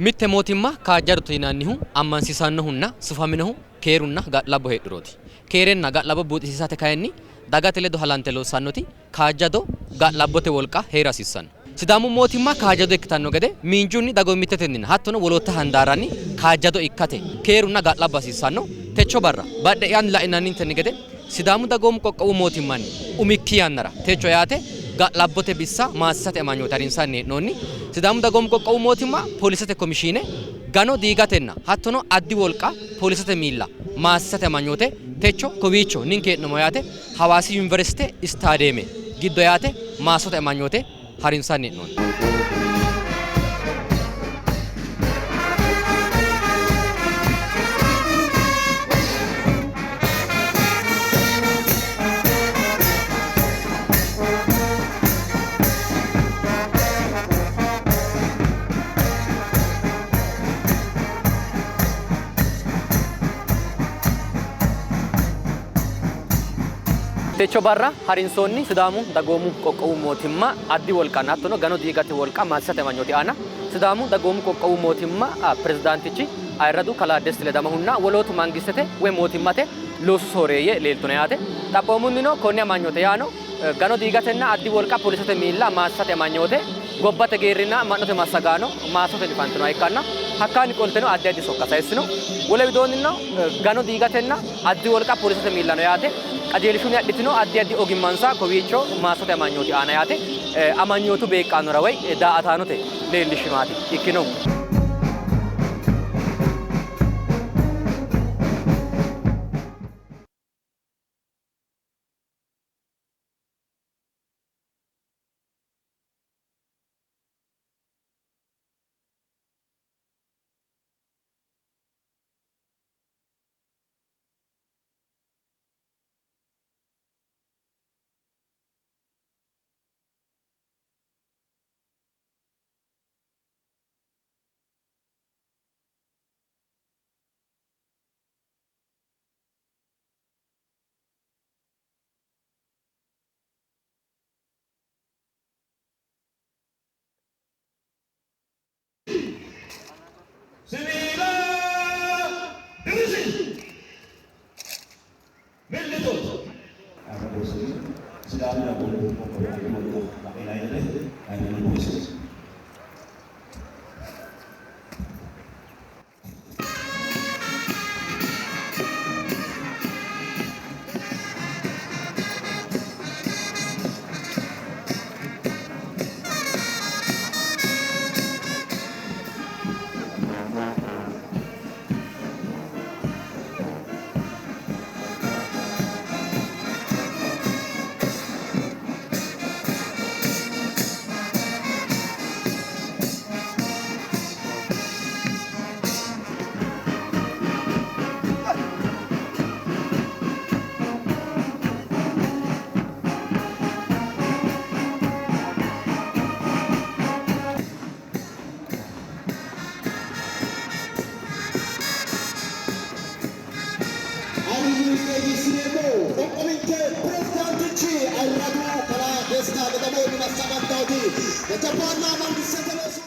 Mitte mootimma kaajjadote yinannihu ammansiisannohunna sufaminohu keerunna ga'labbo heedhurooti. Keerenna ga'labbo buuxisiisate kayinni dagate ledo halante loossannoti kaajjado ga'labbote wolqa hee'ra hasiissanno. Sidaamu mootimma kaajjado ikkitanno gede miinjunni, dagoomittetenninna hattono wolootta handaarranni kaajjado ikkate keerunna ga'labbo hasiissanno. Techo barra badhe'yaanni la'inannintenni gede Sidaamu dagoomu qoqqowu mootimmanni umikki yannara techo yaate ga'labbote bissa maassisate amanyoote harinsanni hee'noonni. Sidaamu dagoomu qoqqowu mootimma poolisete komishiine gano diigatenna hattono addi wolqa poolisete miilla maassisate amanyoote techo kowiicho ninke hee'noommo yaate Hawaasi Yuniversite istaadeeme giddo yaate maassote amanyoote harinsanni hee'noonni. Techo barra harinsoonni Sidaamu dagoomu qoqqowu mootimma addi wolqanna hattono gano diigate wolqa maassate amanyooti aana Sidaamu dagoomu qoqqowu mootimma pirezidaantichi ayirradu kalaa Desti Ledamahunna wolootu mangistete woy mootimmate loosu sooreeyye leeltino yaate. Xaphoomunnino konne amanyoote yaano gano diigatenna addi wolqa polisete miilla maassate amanyoote gobbate geerrinna amma'note massagaano maassotenni fantinoha ikkanna hakkaanni qolteno addi addi sokka sayissino. Wole widoonnino gano diigatenna addi wolqa polisete miillano yaate qajeelshunni adhitino addi addi ogimmansa kowiicho maassote amanyooti aana yaate amanyootu beeqqaanora woy daa''ataanote leellishshinohaati ikkinohu. Sibiila dirisi millitooti. Sidaamu dagoomu qoqqowi addi wolqa la'inayire ayirrinyu pooliseeti. Ayirrinye qoqqowinke pirezidaantichi ayirradu kalaa Desta Ledamoni massagantawoti jajjabbaanna mangistete loosu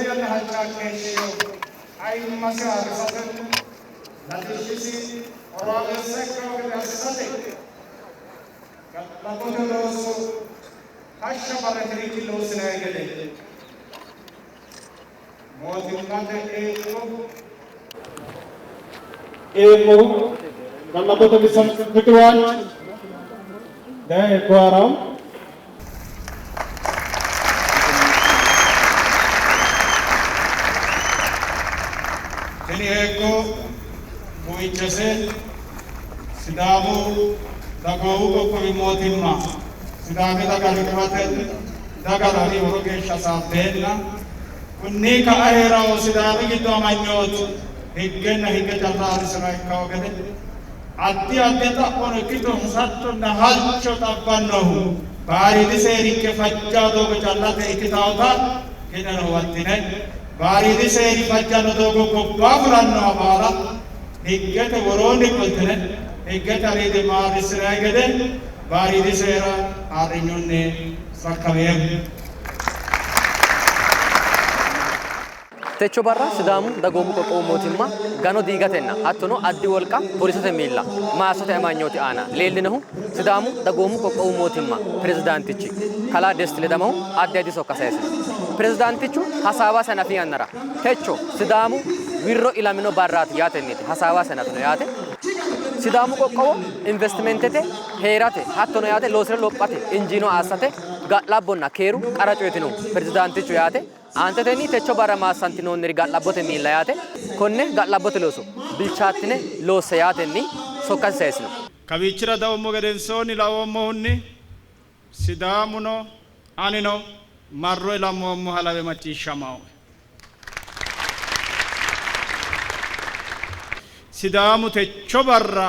yanna halchaa keeshshino ayimmasi ayirrisatenni latishshisi horaameessa ikkanno gede assate ga'labbote looso hashsha barra tirikki loossinanni gede mootimmate eeggo eemmohu ga'labbote bissa riqiwaanchi daye eeggo haarawo. Tini eeggo buichose Sidaamu Dagoomu Qoqqowi Mootimma Sidaami daga riqiwatenni dagara woro geeshsha hasaabbeenna kunni ka'a hee'rawo Sidaami giddo amanyootu higgenna higge calla ayirrisinoha ikkawo gede addi addi xa'mono ikkito hasattonna halcho xabbannohu baariidi seerinke fajjawo doogo callate ikkitawota ki'neno huwattine baariidi seeri fajjanno doogo gobbaa fulannoha baala higgete woroonni qoltine higgete aliidimma ayirrissinanni gede baariidi seera ayirrinyunni sakkameemmo. Techo barra Sidaamu Dagoomu Qoqqowu Mootimma gano diigatenna hattono addi wolqa polisete miilla maassote amanyooti aana leellinohu Sidaamu Dagoomu Qoqqowu Mootimma Pirezidaantichi Kalaa Desti Ledamohu addi addi sokka sayisino. Pirezidaantichu hasaawasi hanafi yannara techo Sidaamu wirro ilamino barraati yaatenniiti hasaawasi hanafino yaate. Sidaamu qoqqowo investimentete hee'rate hattono yaate loosire lophate injiino assate ga'labbonna keeru qara coyitino pirezidaantichu yaate. Aantetenni techo barra maassantinoonniri ga'labbote miilla yaate konne ga'labbote looso bilchaattine loosse yaatenni sokkasi sayisino. Kawiichira dawummo gedensoonni laoommohunni Sidaamuno anino marro ilamoommoha lawe macciishshamaoe. Sidaamu techo barra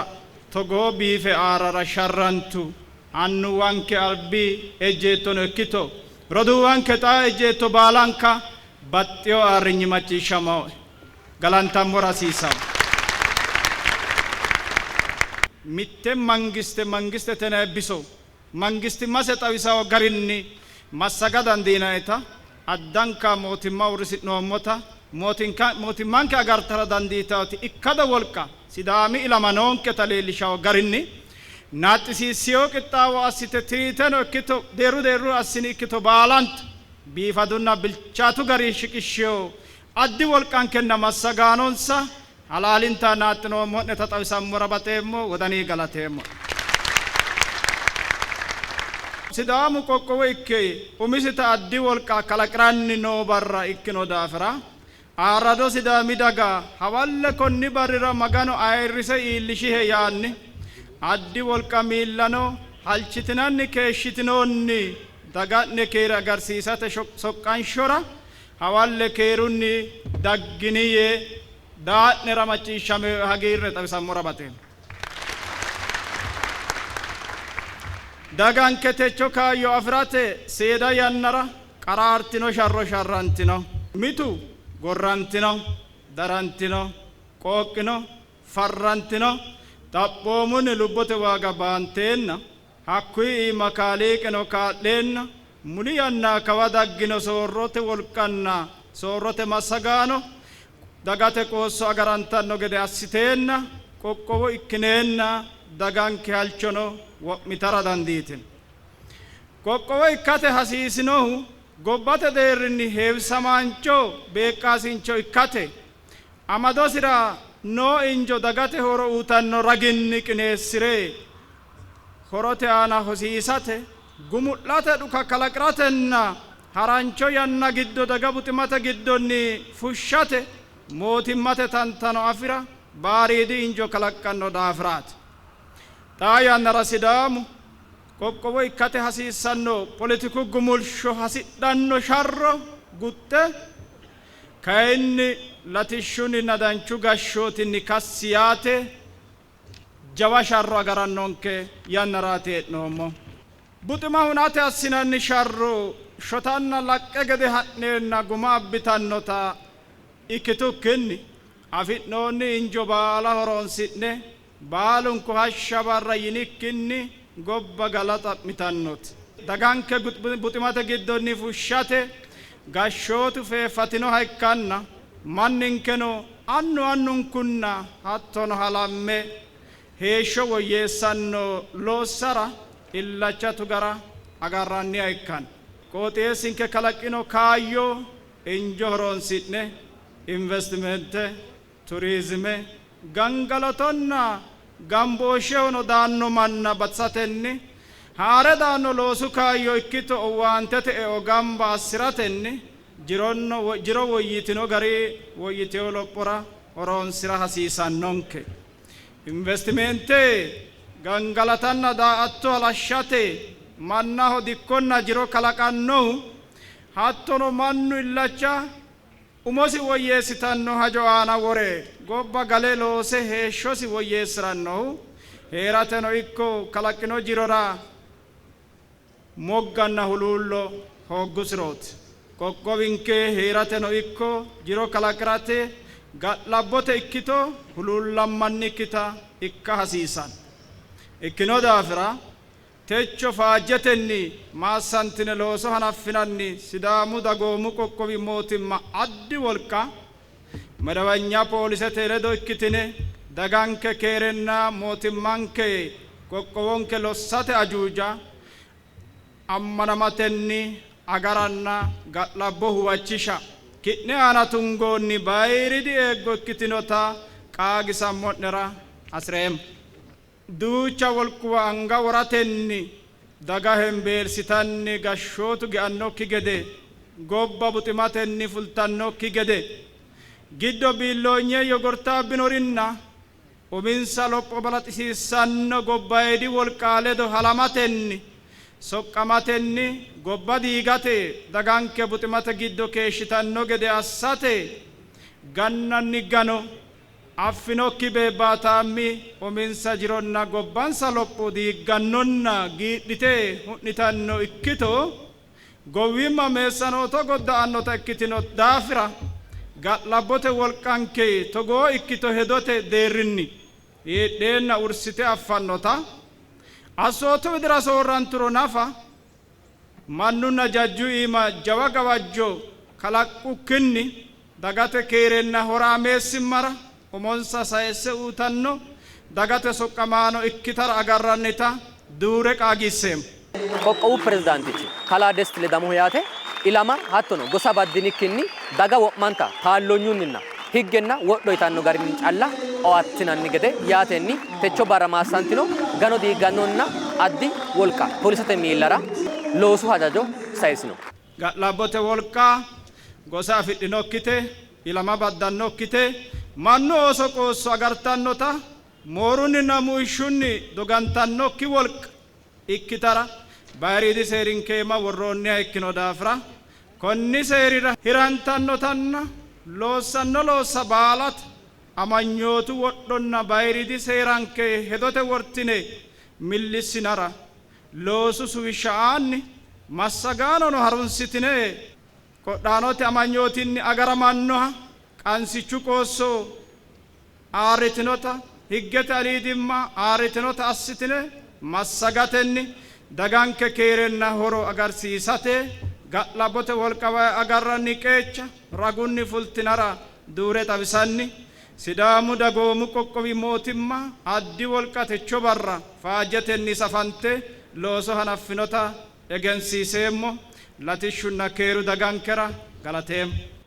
togoo biife aarara sharrantu annuwanke albi ejjeettono ikkito roduuwanke xaa ejjeetto baalanka baxxewo ayirrinyi macciishshamaoe. Galantammora hasiisanno. Mitte mangiste mangistete biso mangistimmase xawisawo garinni massaga dandiinannita addanka mootimma uurrisi'noommota mootimmanke agartara dandiitawoti ikkado wolqa Sidaami ilama noonketa leellishawo garinni naaxxisiissiyo qixxaawo assite tiriiteno ikkito deerru deerru assini ikkito baalanta biifadunna bilchaatu gari shiqishshiyo addi wolqankenna massagaanonsa halaalinta naaxxinoommo'neta xawisammora baxeemmo, wodanii galateemmo. Sidaamu qoqqowo ikke umisita addi wolqa kalaqiranni noo barra ikkino daafira ayirrado Sidaami daga hawalle konni barrira Magano ayirrise iillishihe yaanni addi wolqa miillano halchitinanni keeshshitinoonni daga'ne keere agarsiisate soqqanshora hawalle keerunni daggini yee daa'nera macciishshame hagiirre xawisammora baxeemmo. Daganke techo kaayyo afi'rate seeda yannara qaraartino sharro sharrantino. Mitu gorrantino, darantino, qooqqino, farrantino, xaphoomunni lubbote waaga baanteenna hakkuyi iima Kaaliiqino kaa'leenna muli yanna kawa daggino soorrote wolqanna soorrote massagaano dagate qoosso agarantanno gede assiteenna qoqqowo ikkineenna daganke halchono wo'mitara dandiitino. Qoqqowo ikkate hasiisinohu gobbate deerrinni heewisamaancho beeqqaasincho ikkate amadosira noo injo dagate horo uyitanno raginni qineessire horote aana hosiisate gumu'late dhuka kalaqiratenna harancho yanna giddo daga buximate giddonni fushshate mootimmate tantano afi'ra baariidi injo kalaqqanno daafiraati. Xaa yannara Sidaamu qoqqowo ikkate hasiissanno poletiku gumulsho hasidhanno sharro guxxe kayinni latishshunninna danchu gashshootinni kassi yaate jawa sharro agarannonke yannaraati hee'noommo. Buxima hunate assinanni sharro shotanna laqqe gede ha'neenna guma abbitannota ikkitukkinni afi'noonni injo baala horoonsi'ne baalunku hashsha barra yinikkinni gobba gala xa'mitannote. Daganke buximate giddonni fushshate Gashshootu feeffatinoha ikkanna manninkeno annu annunkunna hattono halamme heeshsho woyyeessanno loossara illacha tugara agarranniha ikkanno. Qooxeessinke kalaqino kaayyo injo horoonsi'ne investimente, turizime, gangalatonna gambooshshehono daanno manna batisatenni haare daanno loosu kaayyo ikkito owaantete eo gamba assi'ratenni jiro woyyitino gari woyyitino lophora horoonsi'ra hasiisannonke. Investimente gangalatanna daa''atto halashshate mannaho dikkonna jiro kalaqannohu hattono mannu illacha umosi woyyeessitanno hajo aana wore gobba gale loose heeshshosi woyyeessi'rannohu hee'rateno ikko kalaqino jirora mogganna huluullo hooggusirooti. Qoqqowinke hee'rateno ikko jiro kalaqi'rate ga'labbote ikkito huluullammannikkita ikka hasiisanno. Ikkino daafira techo faajjetenni maassantine looso hanaffinanni Sidaamu Dagoomu Qoqqowi Mootimma addi wolqa madawanya poolisete ledo ikkitine daganke keerenna mootimmanke qoqqowonke lossate ajuuja ammanamatenni agaranna ga'labbo huwachisha ki'ne aana tungoonni bayiriidi eeggo ikkitinota qaagisammo'nera hasireemmo. Duucha wolquwa anga woratenni daga hembeelsitanni gashshootu ge'annokki gede gobba buximatenni fultannokki gede giddo biilloonye yogortaabbinorinna uminsa lopho balaxisiissanno gobbayidi wolqaa ledo halamatenni soqqamatenni gobba diigate daganke buximate giddo keeshshitanno gede assate gannanni gano affinokki beebbaataammi uminsa jironna gobbansa lopho diiggannonna giidhite hu'nitanno ikkito gowwimma meessanooto godda'annota ikkitino daafira ga'labbote wolqanke togoo ikkito hedote deerrinni heedheenna ursite affannota assootu widira soorranturo nafa mannunna jajju iima jawa gawajjo kalaqqukkinni dagate keerenna horaameessimmara umonsa sayisse uutanno dagate soqqamaano ikkitara agarrannita duure qaagiisseemmo. Qoqqowu pirezidaantichi kalaa Desti Ledamohu yaate ilama hattono gosa baddinikkinni daga wo'manta taalloonyunninna higgenna wodho yitanno garinni calla owaattinanni gede yaatenni techo barra maassantino gano diiggannonna addi wolqa poolisete miillara loosu hajajo sayisino. Ga'labbote wolqa gosa afidhinokkite ilama baddannokkite mannu ooso qoosso agartannota moorunninna muishshunni dogantannokki wolqa ikkitara bayiriidi seerinkeema worroonniha ikkino daafira konni seerira hirantannotanna loossanno loossa baalate amanyootu wodhonna bayiriidi seeranke hedote wortine millissinara loosu suwishsha aanni massagaanono harunsitine qodhaanote amanyootinni agaramannoha qansichu qoosso aarritinota higgete aliidimma aarritinota assitine massagatenni daganke keerenna horo agarsiisate ga'labbote wolqa agarranni qeecha ragunni fultinara duure xawisanni Sidaamu Dagoomu Qoqqowi Mootimma addi wolqa techo barra faajjetenni safante looso hanaffinota egensiiseemmo. Latishshunna keeru dagankera galateemmo.